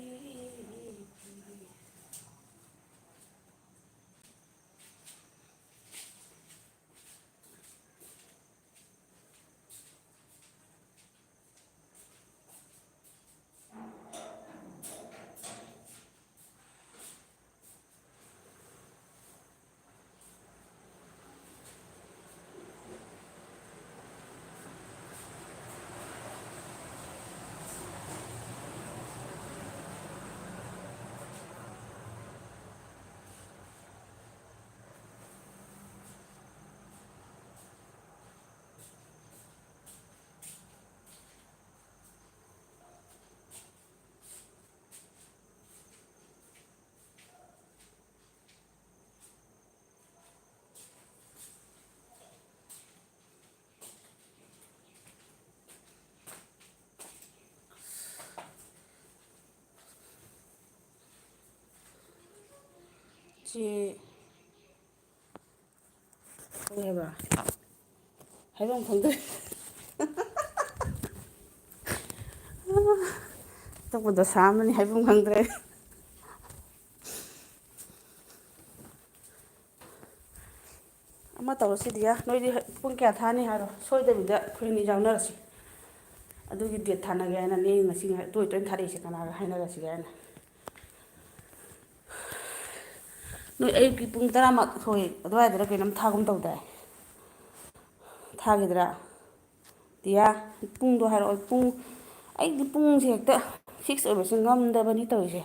ꯆꯦ, ꯀꯩ ꯍꯥꯏꯕ? ꯍꯥꯏꯐꯝ ꯈꯪꯗ꯭ꯔꯦ꯫ ꯑꯇꯣꯞꯄ ꯗꯁꯥ ꯑꯃꯅꯤ, ꯍꯥꯏꯐꯝ ꯈꯪꯗ꯭ꯔꯦ꯫ ꯑꯃ ꯇꯧꯔꯁꯤ ꯗꯤꯌꯥ, ꯅꯣꯏꯗꯤ ꯄꯨꯡ ꯀꯌꯥ ꯊꯥꯅꯤ ꯍꯥꯏꯔꯣ, ꯁꯣꯏꯗꯕꯤꯗ ꯑꯩꯈꯣꯏ ꯑꯅꯤ ꯌꯥꯎꯅꯔꯁꯤ꯫ ꯑꯗꯨꯒꯤ ꯗꯦꯠ ꯊꯥꯅꯒꯦ ꯍꯥꯏꯅ ꯅꯦ ꯉꯁꯤ ꯉꯥꯏ-, ꯇꯣꯏ ꯇꯣꯏꯅ ꯊꯥꯔꯛꯏꯁꯦ ꯀꯅꯥꯒ ꯍꯥꯏꯅꯔꯁꯤꯒꯦ ꯍꯥꯏꯅ꯫ ꯅꯣꯏ ꯑꯌꯨꯛꯀꯤ ꯄꯨꯡ ꯇꯔꯥꯃꯥꯊꯣꯏ ꯑꯗꯨꯋꯥꯏꯗꯔ ꯀꯩꯅꯣꯝ ꯊꯥꯒꯨꯝ ꯇꯧꯗꯥꯏ? ꯊꯥꯈꯤꯗ꯭ꯔꯥ? ꯗꯤꯌꯥ, ꯄꯨꯡꯗꯣ ꯍꯥꯏꯔꯛꯑꯣ꯫ ꯄꯨꯡ, ꯑꯩꯗꯤ ꯄꯨꯡꯁꯦ ꯍꯦꯛꯇ ꯐꯤꯛꯁ ꯑꯣꯏꯕꯁꯦ ꯉꯝꯗꯕꯅꯤ ꯇꯧꯔꯤꯁꯦ꯫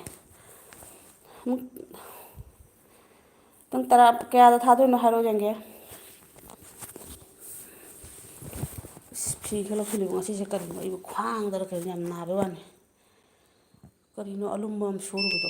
ꯑꯃꯨꯛ ꯄꯨꯡ ꯇꯔꯥ ꯀꯌꯥꯗ ꯊꯥꯗꯣꯏꯅꯣ ꯍꯥꯏꯔꯛꯑꯣ ꯌꯦꯡꯒꯦ꯫ ꯑꯁ, ꯐꯤ ꯈꯔ ꯂꯧꯁꯤꯜꯂꯤꯕ ꯉꯁꯤꯁꯦ ꯀꯔꯤꯅꯣ, ꯑꯩꯕꯨ ꯈ꯭ꯋꯥꯡꯗꯔ ꯀꯩꯅꯣ ꯌꯥꯝ ꯅꯥꯕꯩ ꯋꯥꯅꯤ꯫ ꯀꯔꯤꯅꯣ ꯑꯂꯨꯝꯕ ꯑꯃ ꯁꯨꯔꯨꯕꯗꯣ?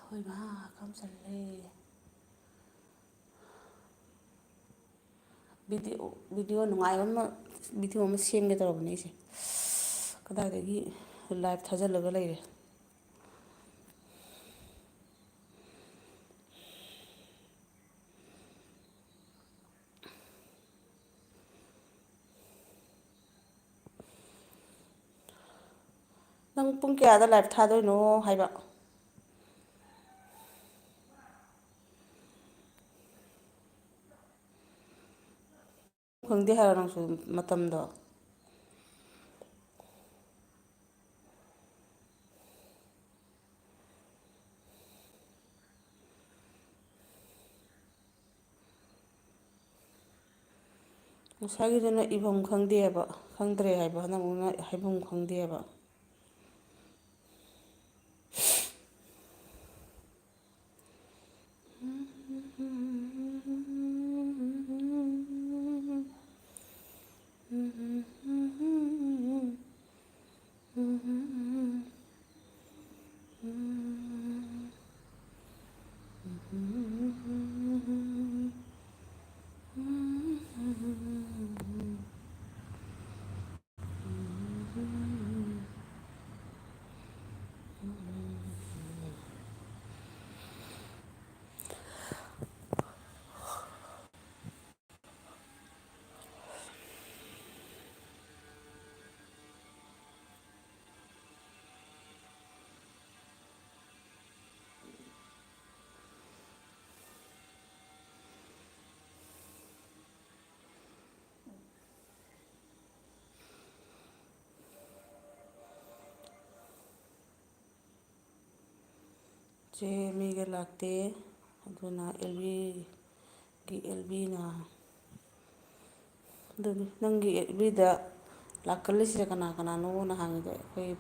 ꯍꯣꯏ ꯃꯥ, ꯍꯀꯥꯝ ꯆꯜꯂꯦ꯫ ꯚꯤꯗꯤꯑꯣ, ꯚꯤꯗꯤꯑꯣ ꯅꯨꯡꯉꯥꯏꯕ ꯑꯃ, ꯚꯤꯗꯤꯑꯣ ꯑꯃ ꯁꯦꯝꯒꯦ ꯇꯧꯔꯕꯅꯦ ꯑꯩꯁꯦ꯫ ꯀꯗꯥꯏꯗꯒꯤ ꯂꯥꯏꯚ ꯊꯥꯖꯤꯜꯂꯒ ꯂꯩꯔꯦ꯫ ꯅꯪ ꯄꯨꯡ ꯀꯌꯥꯗ ꯂꯥꯏꯚ ꯊꯥꯗꯣꯏꯅꯣ ꯍꯥꯏꯕ? ꯈꯪꯗꯦ ꯍꯥꯏꯔꯣ ꯅꯪꯁꯨ ꯃꯇꯝꯗꯣ? ꯉꯁꯥꯏꯒꯤꯗꯨꯅ ꯏꯐꯝ ꯈꯪꯗꯦ ꯍꯥꯏꯕ, ꯈꯪꯗ꯭ꯔꯦ ꯍꯥꯏꯕ, ꯍꯟꯗꯛꯃꯨꯛꯅ ꯍꯥꯏꯐꯝ ꯈꯪꯗꯦ ꯍꯥꯏꯕ꯫ ꯆꯦ ꯃꯤꯒ ꯂꯥꯛꯇꯦ꯫ ꯑꯗꯨꯅ ꯑꯦꯜꯕꯤꯒꯤ, ꯑꯦꯜꯕꯤꯅ꯫ ꯑꯗꯨꯅꯤ, ꯅꯪꯒꯤ ꯑꯦꯜꯕꯤꯗ ꯂꯥꯛꯀꯜꯂꯤꯁꯦ ꯀꯅꯥ ꯀꯅꯥꯅꯣꯅ ꯍꯪꯉꯤꯗꯣ꯫ ꯑꯩꯈꯣꯏ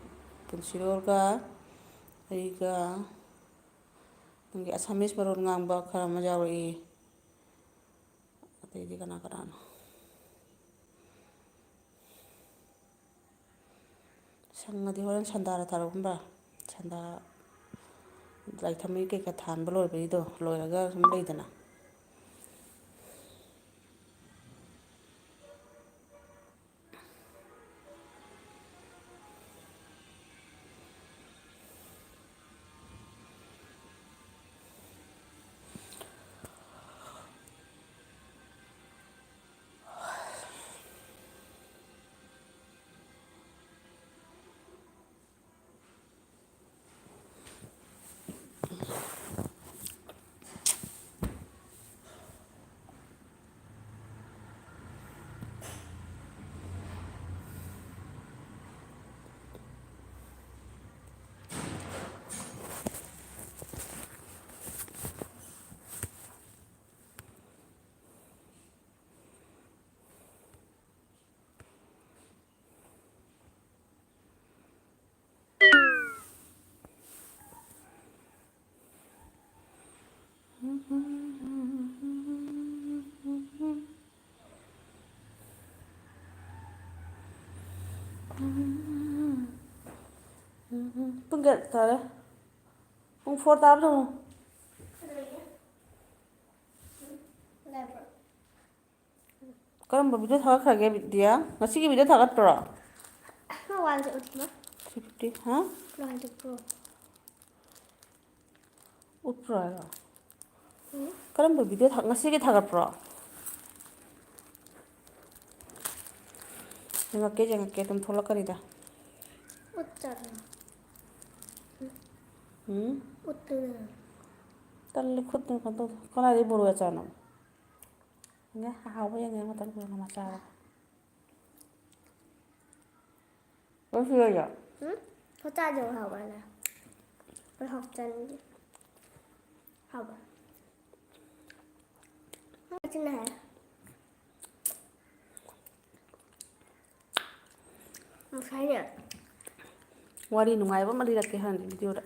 ꯄꯨꯟꯁꯤꯔꯣꯜꯒ ꯑꯩꯒ, ꯅꯪꯒꯤ ꯑꯁꯥꯃꯤꯁ ꯃꯔꯣꯟ ꯉꯥꯡꯕ ꯈꯔ ꯑꯃ ꯌꯥꯎꯔꯛꯏ꯫ ꯑꯇꯩꯗꯤ ꯀꯅꯥ ꯀꯅꯥꯅꯣ? ꯁꯪꯉꯗꯤ ꯍꯣꯔꯦꯟ ꯁꯟꯗꯥꯔ ꯊꯥꯔꯛꯎ ꯈꯪꯕ꯭ꯔꯥ? ꯁꯟꯗꯥ ꯂꯥꯏꯔꯤꯛ ꯊꯝꯕꯒꯤ ꯀꯩꯀꯥ ꯊꯥꯟꯕ ꯂꯣꯏꯕꯒꯤꯗꯣ, ꯂꯣꯏꯔꯒ ꯁꯨꯝ ꯂꯩꯗꯅ꯫ ꯄꯨꯡ ꯀꯌꯥ ꯇꯥꯔꯦ? ꯄꯨꯡ ꯐꯣꯔ ꯇꯥꯕꯗ ꯍꯪꯉꯨ꯫ ꯀꯔꯝꯕ ꯚꯤꯗꯤꯑꯣ ꯊꯥꯒꯠꯈ꯭ꯔꯒꯦ, ꯕꯤꯗ꯭ꯌꯥ? ꯉꯁꯤꯒꯤ ꯚꯤꯗꯤꯑꯣ ꯊꯥꯒꯠꯄ꯭ꯔꯣ? ꯅꯪ ꯋꯥꯟꯁꯦ ꯎꯠꯂꯣ꯫ ꯊ꯭ꯔꯤ ꯐꯤꯐꯇꯤ, ꯍꯥ? ꯂꯥꯏꯗ ꯄꯨꯔꯣ꯫ ꯎꯠꯄ꯭ꯔꯣ ꯍꯥꯏꯔꯣ? ꯎꯝ꯫ ꯀꯔꯝꯕ ꯚꯤꯗꯤꯑꯣ ꯊꯥ-, ꯉꯁꯤꯒꯤ ꯊꯥꯒꯠꯄ꯭ꯔꯣ? ꯌꯦꯡꯉꯛꯀꯦ, ꯌꯦꯡꯉꯛꯀꯦ, ꯑꯗꯨꯝ ꯊꯣꯛꯂꯛꯀꯅꯤꯗ꯫ ꯎꯠꯇ꯭ꯔꯒ꯫ ꯎꯝ? ꯎꯠꯇ꯭ꯔꯒ꯫ ꯇꯜꯂꯦ, ꯈꯨꯠꯇꯨꯅ ꯀꯩꯅꯣ ꯇꯧꯗꯦ꯫ ꯀꯗꯥꯏꯗꯒꯤ ꯕꯣꯔꯣꯏ ꯑꯆꯥꯔꯅꯣ? ꯌꯦꯡꯉꯦ, ꯑꯍꯥꯎꯕ ꯌꯦꯡꯉꯦ, ꯃꯇꯝ ꯀꯨꯏꯅ ꯃꯆꯥ꯫ ꯂꯣꯏ ꯁꯤ ꯂꯩꯔꯦ? ꯎꯝ? ꯍꯣꯇꯥꯗꯣ ꯍꯥꯎꯕ꯭ꯔꯥ? ꯑꯩ ꯍꯥꯎ ꯆꯥꯅꯤꯡꯗꯦ꯫ ꯍꯥꯎꯕ꯫ ꯉꯁꯤꯅꯦ꯫ ꯉꯁꯥꯏꯅꯦ꯫ ꯋꯥꯔꯤ ꯅꯨꯡꯉꯥꯏꯕ ꯑꯃ ꯂꯤꯔꯛꯀꯦ ꯍꯥꯏꯅꯤ ꯚꯤꯗꯤꯑꯣꯗ꯫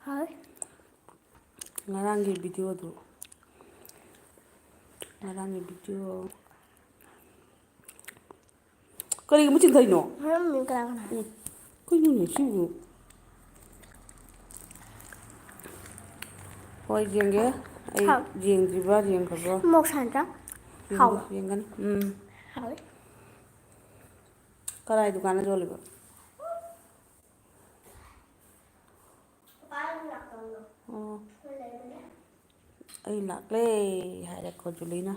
ꯍꯥꯎꯋꯦ꯫ ꯉꯔꯥꯡꯒꯤ ꯚꯤꯗꯤꯑꯣꯗꯨ꯫ ꯉꯔꯥꯡꯒꯤ ꯚꯤꯗꯤꯑꯣ꯫ ꯀꯔꯤꯒꯤ ꯃꯆꯤꯟ ꯊꯣꯛꯏꯅꯣ? ꯃꯔꯝꯗꯤ ꯀꯅꯥ ꯀꯅꯥ? ꯎꯝ꯫ ꯀꯩꯅꯣꯅꯦ ꯁꯤꯕꯨ? ꯍꯣꯏ, ꯌꯦꯡꯒꯦ꯫ ꯑꯩ ꯍꯥꯎ꯫ ꯌꯦꯡꯗ꯭ꯔꯤꯕ꯭ꯔꯥ ꯌꯦꯡꯈ꯭ꯔꯕ꯭ꯔꯥ? ꯃꯣꯔꯣꯛ ꯁꯥꯗ꯭ꯔꯥ? ꯌꯦꯡꯒꯦ, ꯍꯥꯎꯕ꯭ꯔꯥ? ꯌꯦꯡꯒꯅꯤ꯫ ꯎꯝ꯫ ꯍꯥꯎꯋꯦ꯫ ꯀꯔꯥꯏ ꯗꯨꯀꯥꯟꯗ ꯌꯣꯜꯂꯤꯕ? ꯄꯥ ꯂꯥꯛꯇꯧꯗꯣ꯫ ꯑꯣ꯫ ꯂꯩꯕꯅꯦ꯫ "ꯑꯩ ꯂꯥꯛꯂꯦ" ꯍꯥꯏꯔꯦꯀꯣ ꯖꯨꯂꯤꯅ꯫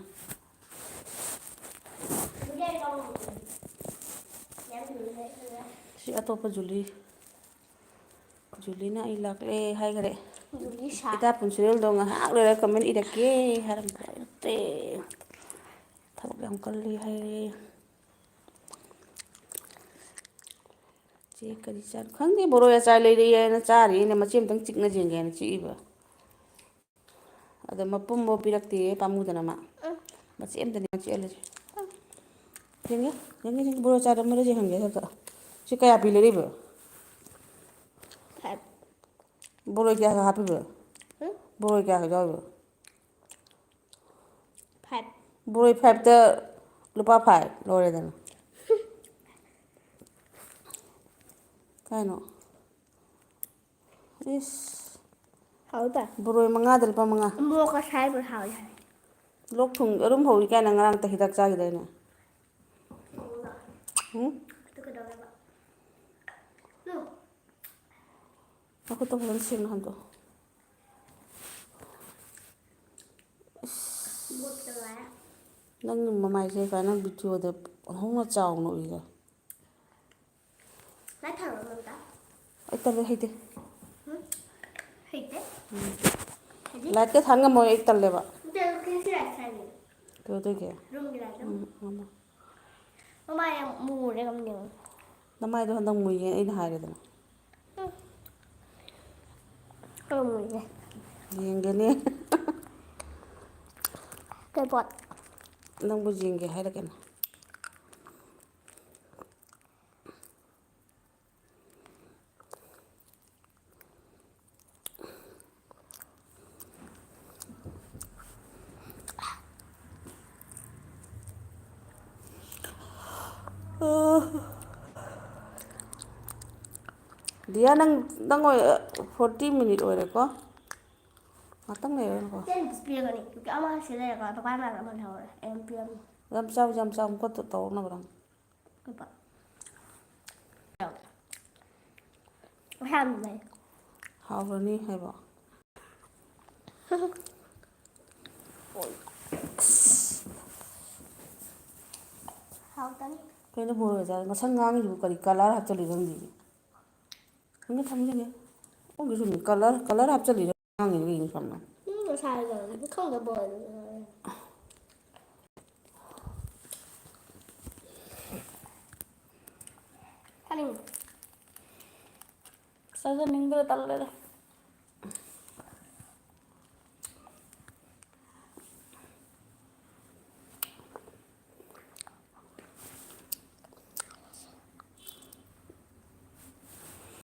ꯁꯤ ꯑꯇꯣꯞꯄ ꯖꯨꯂꯤ꯫ ꯖꯨꯂꯤꯅ "ꯑꯩ ꯂꯥꯛꯂꯦ" ꯍꯥꯏꯈꯔꯦ꯫ ꯖꯨꯂꯤ ꯁꯥ꯫ "ꯏꯇꯥ ꯄꯨꯟꯁꯤꯔꯦꯜꯗꯣ ꯉꯥꯏꯍꯥꯛ ꯂꯩꯔꯒ ꯀꯃꯦꯟ ꯏꯔꯛꯀꯦ" ꯍꯥꯏꯔꯝꯕ ꯅꯠꯇꯦ꯫ ꯊꯕꯛ ꯌꯥꯝ ꯀꯜꯂꯤ ꯍꯥꯏꯔꯦ꯫ ꯆꯦ ꯀꯔꯤ ꯆꯥ-, ꯈꯪꯗꯦ, ꯕꯣꯔꯣꯏ ꯑꯆꯥꯔ ꯂꯩꯔꯛꯑꯦꯅ ꯆꯥꯔꯤꯅ ꯃꯆꯦ ꯑꯝꯇꯪ ꯆꯤꯛꯅ ꯌꯦꯡꯒꯦꯅ ꯆꯤꯛꯏꯕ꯫ ꯑꯗ ꯃꯄꯨꯝꯕ ꯄꯤꯔꯛꯇꯦ, ꯄꯥꯝꯃꯨꯗꯅ ꯃꯥ꯫ ꯎꯝ꯫ ꯃꯆꯦꯠ ꯑꯝꯇꯅꯦ ꯃꯆꯦꯠ ꯑꯜꯂꯤꯁꯦ꯫ ꯎꯝ꯫ ꯌꯦꯡꯒꯦ, ꯌꯦꯡꯒꯦ, ꯌꯦꯡꯒꯦ, ꯕꯣꯔꯣꯏ ꯆꯥꯗ ꯃꯔꯨꯁꯦ ꯍꯪꯒꯦ ꯈꯔ ꯈꯔ꯫ ꯁꯤ ꯀꯌꯥ ꯄꯤ ꯂꯩꯔꯛꯏꯕ? ꯐꯥꯏꯚ꯫ ꯕꯣꯔꯣꯏ ꯀꯌꯥ ꯈꯛ ꯍꯥꯞꯄꯤꯕ? ꯎꯝ? ꯕꯣꯔꯣꯏ ꯀꯌꯥ ꯈꯛ ꯌꯥꯎꯔꯤꯕ? ꯐꯥꯏꯚ꯫ ꯕꯣꯔꯣꯏ ꯐꯥꯏꯚꯇ ꯂꯨꯄꯥ ꯐꯥꯏꯚ ꯂꯣꯏꯔꯦꯗꯅ꯫ ꯀꯥꯏꯅꯣ? ꯏꯁ꯫ ꯍꯥꯎꯗ꯫ ꯕꯣꯔꯣꯏ ꯃꯉꯥꯗ ꯂꯨꯄꯥ ꯃꯉꯥ꯫ ꯃꯣꯔꯣꯛꯀ ꯁꯥꯏꯕ ꯍꯥꯎꯋꯦ ꯍꯥꯏ꯫ ꯂꯣꯛ ꯊꯨꯡ-, ꯑꯔꯨꯝ ꯍꯧꯏ ꯀꯥꯏꯅ ꯉꯔꯥꯡ ꯇ ꯍꯤꯗꯥꯛ ꯆꯥꯈꯤꯗꯥꯏꯅꯦ? ꯎꯝ? ꯑꯗꯨ ꯀꯩꯗꯧꯋꯦꯕ? ꯅꯣ꯫ ꯅꯈꯨꯠꯇꯣ ꯐꯖꯅ ꯁꯦꯡꯅ ꯍꯥꯝꯗꯣꯛꯑꯣ꯫ ꯏꯁ꯫ ꯃꯣꯠꯄꯗꯣ ꯂꯣꯏꯔꯦ꯫ ꯅꯪꯒꯤ ꯃꯃꯥꯏꯁꯦ ꯀꯥꯏꯅ ꯚꯤꯗꯤꯑꯣꯗ ꯍꯧꯅ ꯆꯥꯎꯅ ꯎꯏꯗ꯫ ꯂꯥꯏꯠ ꯊꯥꯔꯛꯑꯣ ꯑꯝꯇ꯫ ꯑꯩ ꯇꯜꯂꯦ, ꯍꯩꯇꯦ꯫ ꯍꯨꯝ? ꯍꯩꯇꯦ? ꯎꯝ꯫ ꯍꯩꯇꯦ? ꯂꯥꯏꯠꯀ ꯊꯥꯟ ꯉꯝꯃꯣꯏ, ꯑꯩ ꯇꯜꯂꯦꯕ꯫ ꯑꯝꯇ ꯀꯩꯅꯣꯁꯤ ꯂꯥꯏꯠ ꯊꯥꯟꯒꯦ꯫ ꯀꯩꯗꯧꯗꯣꯏꯒꯦ? ꯔꯨꯝꯒꯤ ꯂꯥꯏꯠꯇꯣ꯫ ꯎꯝ, ꯉꯝꯃꯣꯏ꯫ ꯃꯃꯥꯏ ꯌꯥꯝ ꯃꯨꯔꯦ, ꯀꯝꯗꯧꯅꯤ? ꯅꯃꯥꯏꯗꯣ ꯍꯟꯗꯛ ꯃꯨꯏꯌꯦ, ꯑꯩꯅ ꯍꯥꯏꯔꯦꯗꯅ꯫ ꯎꯝ꯫ ꯌꯦꯡꯒꯦꯅꯦ꯫ ꯀꯩ ꯄꯣꯠ? ꯅꯪꯕꯨ ꯌꯦꯡꯒꯦ ꯍꯥꯏꯔ ꯀꯩꯅꯣ? ꯗꯤꯌꯥ, ꯅꯪ, ꯅꯪ ꯑꯣꯏ-, ꯐꯣꯔꯇꯤ ꯃꯤꯅꯤꯠ ꯑꯣꯏꯔꯦꯀꯣ꯫ ꯉꯥꯛꯇꯪ ꯂꯩꯔꯒꯀꯣ꯫ ꯇꯦꯟ ꯄꯤꯔꯒꯅꯤ꯫ ꯀꯦꯛ ꯑꯃ ꯁꯤ ꯂꯩꯔꯒ ꯄꯄꯥ ꯃꯥꯅ ꯑꯃ ꯂꯩꯍꯧꯔꯦ꯫ ꯑꯩ ꯑꯃ ꯄꯤꯔꯝꯃꯦ꯫ ꯌꯥꯝ ꯆꯥꯎ, ꯌꯥꯝ ꯆꯥꯎ, ꯑꯃꯨꯛꯀ ꯇꯧꯅꯕ ꯅꯪ꯫ ꯀꯩꯕ? ꯑꯍꯥꯟꯕꯅꯦ꯫ ꯍꯥꯎꯔꯅꯤ ꯍꯥꯏꯕ꯫ ꯍꯥꯎꯇꯅꯤ꯫ ꯀꯩꯅꯣ ꯕꯣꯔ ꯑꯣꯖꯥ ꯉꯁꯪ ꯉꯥꯡꯉꯤꯗꯨꯕꯨ ꯀꯔꯤ colour ꯍꯥꯞꯆꯜꯂꯤꯅꯣ ꯈꯪꯗꯦ꯫ ꯈꯪꯗꯦ, ꯊꯝꯖꯤꯜꯂꯦ꯫ ꯈꯪꯗꯦ ꯁꯨꯝ colour, colour ꯍꯥꯞꯆꯜꯂꯤꯔ ꯉꯥꯡꯉꯤꯗꯣ ꯀꯩꯒꯤꯅꯣ ꯈꯪꯗꯦ꯫ ꯎꯝ, ꯉꯁꯥꯏ ꯈꯪꯗꯕ ꯑꯣꯏꯔꯗꯤ꯫ ꯆꯥꯅꯤꯡꯕ꯭ꯔꯣ? ꯆꯥꯖꯅꯤꯡꯗ꯭ꯔꯦ, ꯇꯜꯂꯦꯗ꯫